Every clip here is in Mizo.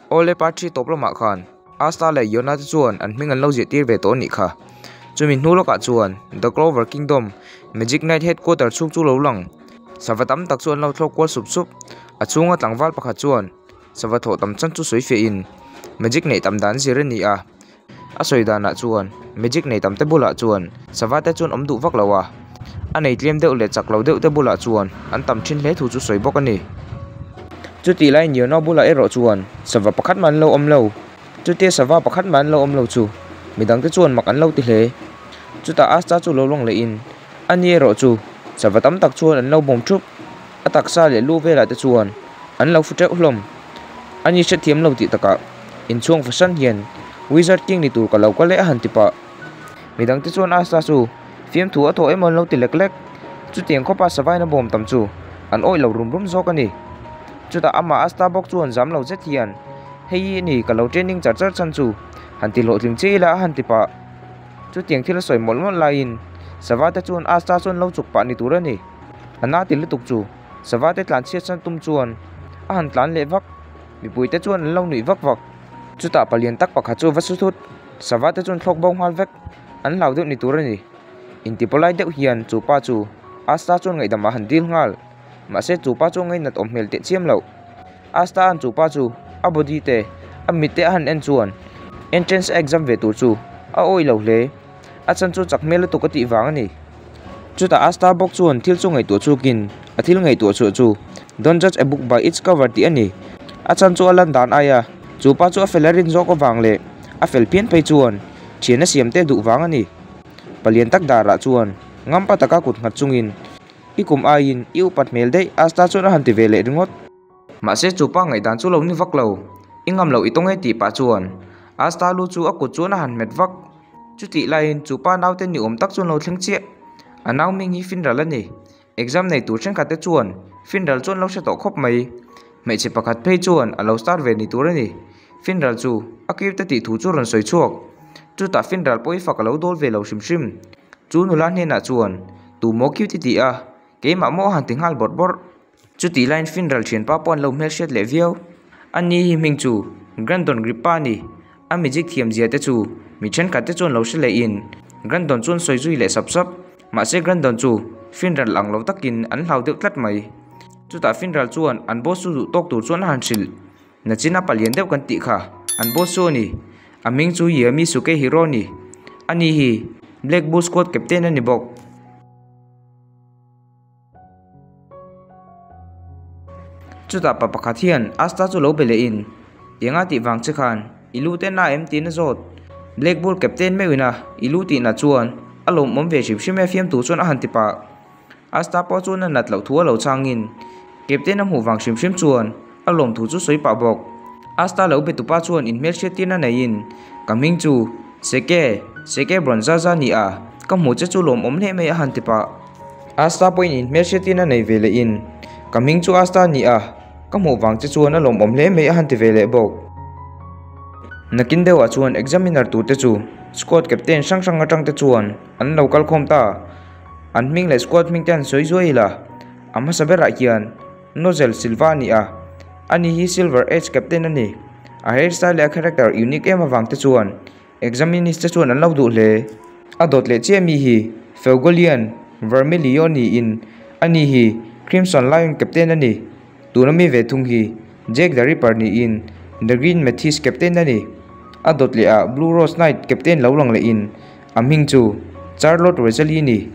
Awle part 3 tawp lamah khan Asta leh Yona te chuan an hming an lo ziah tir ve tawh a nih kha. Chumi hnu lawkah chuan The Clover Kingdom Magic Knight Headquarter chhung chu lo lang. Sava tam tak chu an lo thlawk kual sup sup. A chhunga tlangval pakhat chuan sava thlawh tam chan chu sawi fiahin magic neih tam dan zir a ni a. A sawi danah chuan magic nei tam te bulah chuan sava te chuan awm duh vak lo a, a nei tlem deuh leh chak lo deuh te bulah chuan an tam thin hle thu chu sawi bawk a ni. Chutih laiin Yona bulah erawh chuan sava pakhat mah an lo awm lo. Chutia sava pakhat mah an lo awm lo chu midang te chuan mak an lo ti hle. Chutah Asta chu lo lawng lehin ani erawh chu sava tam tak chuan an lo bawm thup. A taksa leh lu velah te chuan an lo fu teuh hlawm. Ani hrethiam lo tih takah inchhuang fahran hian Wizard King ni tur ka lo kal e a han ti pah. Midang te chuan Asta chu fiamthu a thawh emaw an lo ti lek lek. Chutiang khawpa savain a bawm tam chu an awih lo rum rum zawk a ni. Chutah amah Asta bawk chuan zam lo zet hian hei hi ni ka lo training char char chhan chu han ti hlawhtling che ila a han ti pah. Chutiang thil a sawi mawlh mawlh laiin sava te chuan Asta chuan lo chuk pah ni tur a ni. A na ti lutuk chu sava te tlan chhiat san tum chuan a han tlan leh vak. Mipui te chuan an lo nuih vak vak. Chutah palian tak pakhat chu va su thut. Sava te chuan thlawk bo nghal vek. An hlau deuh ni tur a ni. Intipawlai deuh hian chu pa chu Asta chuan ngaihdam ah han dil nghal. Mahse chu pa chu ngainat awm hmel teh chiam loh. Asta an chu pa chu a body te a mit te a han en chuan entrance a exam ve tur chu a awih lo hle. A chan chu chak hmel lutuk a tih vang a ni. Chutah Asta bawk chuan thil chu ngaihtuah chhukin a thil ngaihtuah chhuah chu Don't judge a book by its cover tih a ni. A chan chu a lan dan aia chu pa chu a fel a rin zawk avang leh a fel phian phei chuan thian a siam te duh vang a ni. Palian tak darah chuan ngampa taka kut nghat chungin I kum aiin i upat hmel daih Asta chuan a han ti ve leh ringawt. Mahse chu pa ngaihdan chu lo ni vak lo. I ngam loh i tawng e tih pah chuan Asta lu chu a kut chuan a han hmet vak. Chutih laiin chu pa naute ni awm tak chuan lo thleng chiah. A nau hming hi Finral a ni. Exam nei tur thenkhat te chuan Finral chuan lo hre tawh khawp mai. Hmeichhe pakhat phei chuan a lo start ve ni tur a ni. Finral chu a cute a tih thu chu rawn sawi chhuak. Chutah Finral pawh i fak a lo dawl ve lo hrim hrim. Chu nula hnenah chuan tu maw cute i ti a, keimah maw a han ti nghal bawrh bawrh. Chutih laiin Finral thianpa pawh an lo hmelhriat leh viau. Ani hi hming chu Grandon Grippa a ni. A magic thiam zia te chu mi thenkhat te chuan lo hre leh in Grandon chuan sawi zui leh sap sap. Mahse Grandon chu Finral ang lo takin an hlau deuh tlat mai. Chutah Finral chuan an boss chu duh tawk tur chuan a han hrilh. Nachina palian deuh kan tih kha an boss chu a ni. A hming chu Yami Sukehiro a ni. Ani hi Black Bull Squad captain a ni bawk. Chutah pa pakhat hian Asta chu lo be leh in, Tianga tih vang che khan i lu te na em tiin a zawt. Black Bull captain meuh ina i lu tihna chuan a lawmawm ve hrim hrim e fiamtu chuan a han ti pah. Asta pawh chuan a nat loh thu a lo changin captain a hmuh vang hrim hrim chuan a lawm thu chu sawi pah bawk. Asta lo be tupa chuan inhmelhriat tirna neiin ka hming chu Seke, Seke Bronzaza ni a, ka hmuh che chu lawmawm hle mai a han ti pah. Asta pawhin inhmelhriatin a nei ve leh in, Ka hming chu Asta a ni a, ka hmuh vang che chuan a lawmawm hle mai a han ti ve leh bawk. Nakin deuhah chuan examiner turte chu squad captain hrang hrang atang te chuan an lo kal khawm ta. An hming leh squad hming te an sawi zuai ila, a hmasa berah hian Nozel Silva a ni a, ani hi Silver Age captain a ni. A hairstyle leh a character unique em avang te chuan Examinist te chuan an lo duh hle. A dawt leh chiah mi hi Feugolian Vermilio niin ani hi Crimson Lion captain a ni. Tuna mi ve thung hi Jack the Ripper niin The Green Mathis captain a ni. A dawt leh ah Blue Rose Knight captain lo lang leh in a hming chu Charlotte Wesley ni.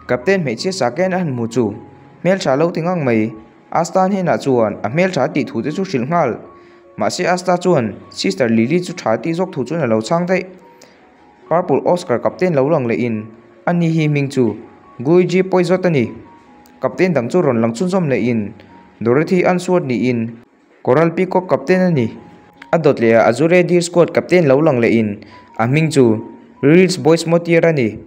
Captain hmeichhia Saken a han hmu chu hmeltha lo ti ngang mai. Asta hnenah chuan a hmeltha tih thu te chu hrilh nghal. Mahse Asta chuan Sister Lily chu tha tih zawk thu chuan a lo chhang daih. Purple Oscar captain lo lang leh in ani hi hming chu Guiji Poizot a ni. Captain dang chu rawn lang chhunzawm leh in Dorothy Answord niin Coral Peacock captain a ni. A dawt leh ah Azure Deer Squad captain lo lang leh in a hming chu Reels Boys Motier a ni.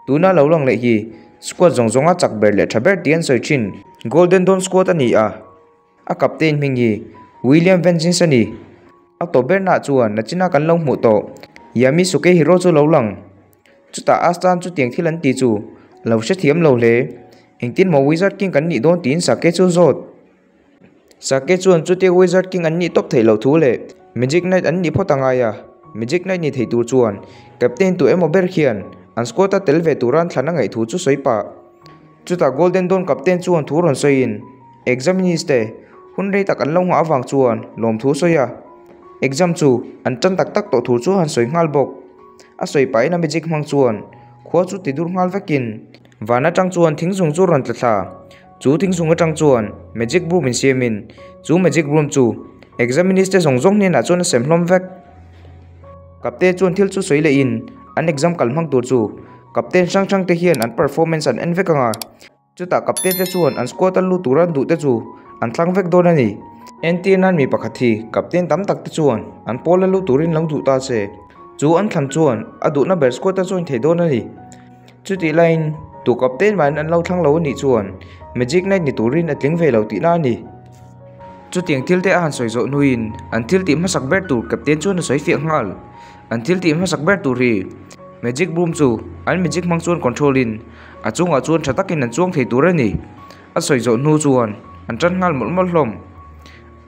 Tuna lo lang leh hi squad zawng zawnga chak ber leh tha ber tih an sawi thin. Golden Dawn squad a ni a, a captain hming hi William Vengeance a ni. A tawp bernaah chuan nachina kan lo hmuh tawh Yami Sukehiro chu lo lang. Chutah Astan chutiang thil an tih chu a lo hrethiam lo hle. Engtin maw Wizard King kan nih dawn tiin Sake chu zawt. Sake chuan chutia Wizard King an nih tawp theih loh thu leh Magic Knight an nih phawt a ngai a, Magic Knight ni thei tur chuan Captain tu emaw ber khian an squad a tel ve tura an thlan a ngaih thu chu sawi pah. Chutah Golden Dawn Captain chuan thu rawn sawiin Examinees te hun rei tak an lo nghah avang chuan lawmthu sawi a, exam chu an tan tak tak tawh thu chu han sawi nghal bawk. A sawi pahin a magic hmang chuan khua chu ti dur nghal vekin van atang chuan thingzung chu rawn tla thla. Chu thingzung atang chuan magic broom insiamin chu magic broom chu examinees te zawng zawng hnenah chuan a sem hlawm vek. Captain chuan thil chu sawi lehin an exam kal hmang tur chu captain hrang hrang te hian an performance an en vek ang a. Chutah captain te chuan an squad a lut tura an duh te chu an thlang vek dawn a ni. Entir nan mi pakhat hi captain tam tak te chuan an pawl a lut turin lo duh ta se, chu an thlan chuan a duhna ber squad a join thei dawn a ni. Chutih laiin tu captain mahin an lo thlang lo a nih chuan Magic Knight ni turin a tling ve lo tihna a ni. Chutiang thil te a han sawi zawh hnuin an thil tih hmasak ber tur captain chuan a sawi fiah nghal. An thil tih hmasak ber tur hi Magic Broom chu an magic hmang chuan control in a chungah chuan tha takin an chuang thei tur a ni. A sawi zawh hnu chuan an tan nghal mawlh mawlh hlawm.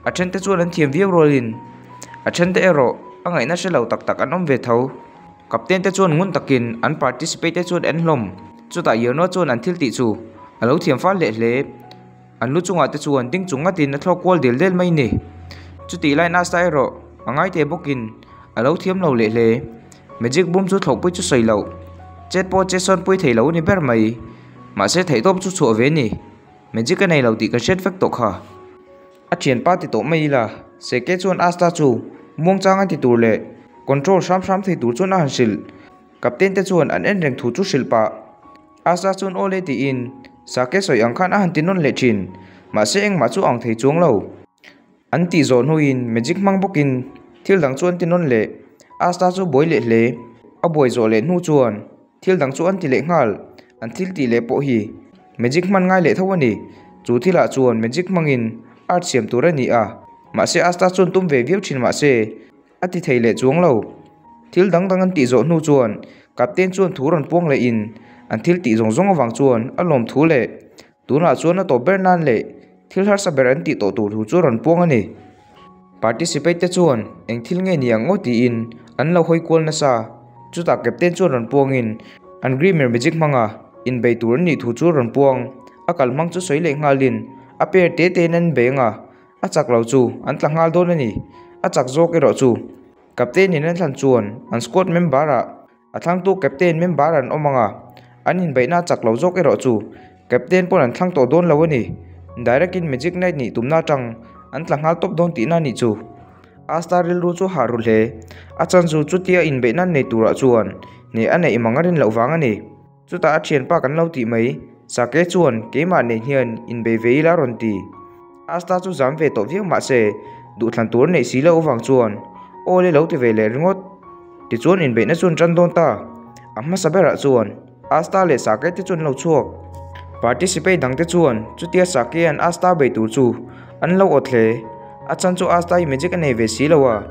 A then te chuan an thiam viau rualin a then te erawh a ngaihna hre lo tak tak an awm ve tho. Captain te chuan ngun takin an participate te chuan en hlawm. Chutah Yernua chuan an thil tih chu a lo thiam fal leh hle. An lu chungah te chuan ding chung ngatin a thlawk kual del del mai ni. Chutih laiin Asta erawh a ngai teh bawkin a lo thiam lo leh hle. Magic broom chu thlawhpui chu sawi loh, chet pawh chet sawn pui thei lo a ni ber mai. Mahse theihtawp chu chhuah ve a ni. Magic a nei lo tih ka hriat vek tawh kha. A thianpa ti tawh mai ila, Seke chuan Asta chu muangchang a ti tur leh control hram hram thei tur chuan a han hrilh. Captain te chuan an en reng thu chu hrilh pah. Asta chuan aw le tiin Sake sawi ang khan a han ti nawn leh thin. Mahse engmah chu a ang thei chuang lo. An tih zawh hnuin magic hmang bawkin thil dang chu an ti nawn leh. Asta chu buai leh hle. A buai zawh leh hnu chuan Thil dang chu an ti leh nghal, an thil tih leh pawh hi magic hman ngai leh tho a ni. Chu thilah chuan magic hmangin art siam tur a ni a, mahse Asta chuan tum ve viau thin mahse a ti thei leh chuang lo. Thil dang dang an tih zawh hnu chuan Captain chuan thu rawn puang leh in an thil tih zawng zawng avang chuan a lawm thu leh tunah chuan a tawp ber nan leh thil harsa ber an tih tawh tur thu chu rawn puang a ni. Participate te chuan eng thil nge ni ang aw tiin an lo hawi kual nasa. Chutah captain chuan rawn puangin an Grimmer magic hmanga inbei tur an nih thu chu rawn puang. A kal hmang chu sawi leh nghalin a pair te tein an inbei anga a chak lo chu an tla nghal dawn a ni. A chak zawk erawh chu captain in an thlan chuan an squad member ah A thlangtu captain member an awm ang a, an inbeihna a chak lo zawk erawh chu captain pawn an thlang tawh dawn lo a ni. Direct in Magic Knight nih tumna atang an tla nghal tawp dawn tihna a nih chu. Asta rilru chu hah ru hle. A chan chu chutia inbeihna an nei turah chuan hneh a neih mang a rin loh vang a ni. Chutah a thianpa kan lo tih mai, Sake chuan keimah nen hian inbei ve ila rawn ti. Asta chu zam ve tawh viau mahse duhthlan tur a neih si loh avang chuan aw le lo ti ve leh ringawt. Tichuan inbeihna chu an tan dawn ta. A hmasa berah chuan Asta leh Sake te chu an lo chhuak. Participate dang te chuan chutia Sake an Asta bei tur chu an lo awt hle. A chan chu Asta hi magic a nei ve si lo a,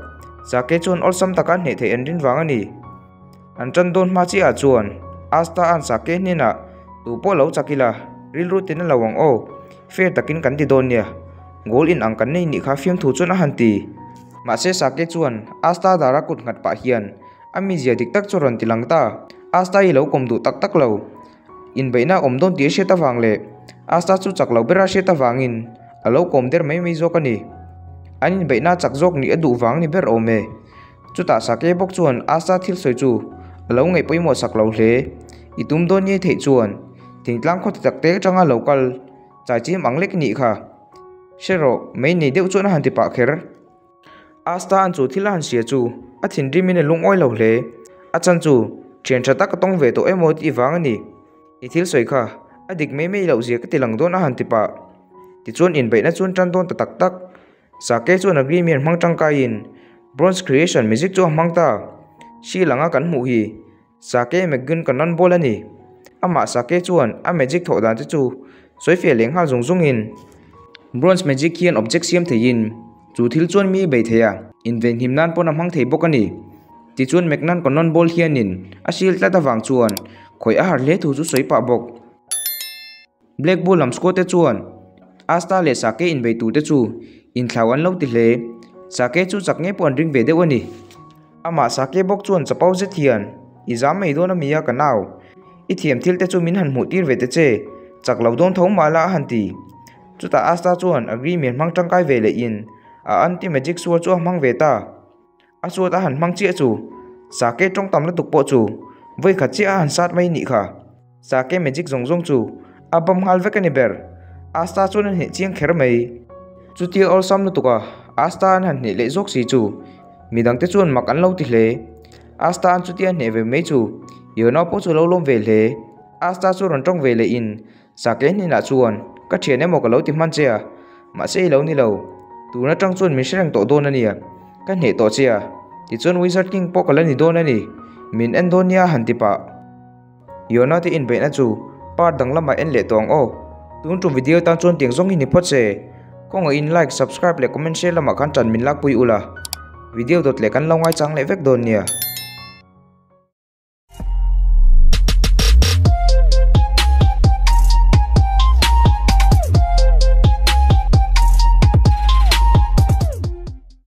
Sake chuan awlsam taka hneh theih an rin vang a ni. An tan dawn hma chiahah chuan Asta an Sake hnenah tu pawh lo chak ila, rilru tin a lo ang aw, fair takin kan ti dawn nia, goal in ang kan nei nih kha fiamthu chuan a han ti. Mahse Sake chuan Asta dara kut nghat pah hian a mizia dik tak chu a rawn ti lang ta. Asta hi lo kawm duh tak tak lo. Inbeihna a awm dawn tih a hriat avang leh Asta chu chak lo bera hriat avangin a lo kawm der mai mai zawk a ni. An inbeihna chak zawk nih a duh vang ni ber awm e. Chutah Sake bawk chuan Asta thil sawi chu a lo ngaih pawimawh sak lo hle. I tum dawn ngei theih chuan thingtlang khaw ti tak te atanga lo kal chai chim ang lek nih kha. Hre rawh, mei nei deuh chuan a han ti pah kher. Asta an chu thil a han hria chu a thinrim in a lungawi lo hle. A chan chu thian tha tak a tawng ve tawh emaw tih vang a ni. I thil sawi kha a dik mai mai loh zia ka ti lang dawn a han ti pah. Tichuan inbeihna chuan tan dawn ta tak tak. Sake chuan a Grimian hmang tangkaiin Bronze Creation Music chu a hmang ta. Hri langa kan hmuh hi Sake McGinn Cannon Ball a ni. Amah Sake chuan a magic thawh dan te chu sawi fiah leh nghal zung zungin Bronze Magic hian object siam theiin chu thil chuan mi bei thei a, invenhim nan pawn a hmang thei bawk a ni. Tichuan McNan Cannon Ball hianin a sil tlat avang chuan khawih a har hle thu chu sawi pah bawk. Black Bull lam squad te chuan Asta leh Sake inbei turte chu inthlau an lo ti hle. Sake chu chak ngei pawh an ring ve deuh a ni. Amah Sake bawk chuan chapo zet hian, I zam mai dawn a mi a ka nau. I thiam thil te chu min han hmuh tir ve ta che. Chak lo dawn tho mah la a han ti. Chutah Asta chuan a Grimian hmang tangkai ve leh in a anti magic sword chu a hmang ve ta. A sword a han hmang chiah chu Sake tawng tam lutuk pawh chu vawi khat chiah a han sat mai nih kha. Sake magic zawng zawng chu a bam nghal vek a ni ber. Asta chuan a hneh chiang kher mai. Chutia awlsam lutuk a Asta an han hneh leh zawk si chu midangte chuan mak an lo ti hle. Asta an chutia a hneh ve mai chu Yona pawh chu a lo lawm ve hle. Asta chu rawn tawng ve leh in Sake hnenah chuan, Ka thian emaw ka lo ti hman che a, mahse i lo ni lo. Tun atang chuan min hre reng tawh dawn a nia, ka hneh tawh che a, tichuan Wizard King pawh ka la ni dawn a ni, min en dawn nia han ti pah. Yona te inbeihna chu part dang lamah en leh tawh ang aw. Tun tum video tan chuan tiang zawng hi ni phawt se. Kawngaihin like, subscribe leh comment share lamah khan tan min lakpui ula. Video dawt leh kan lo ngaichang leh vek dawn nia.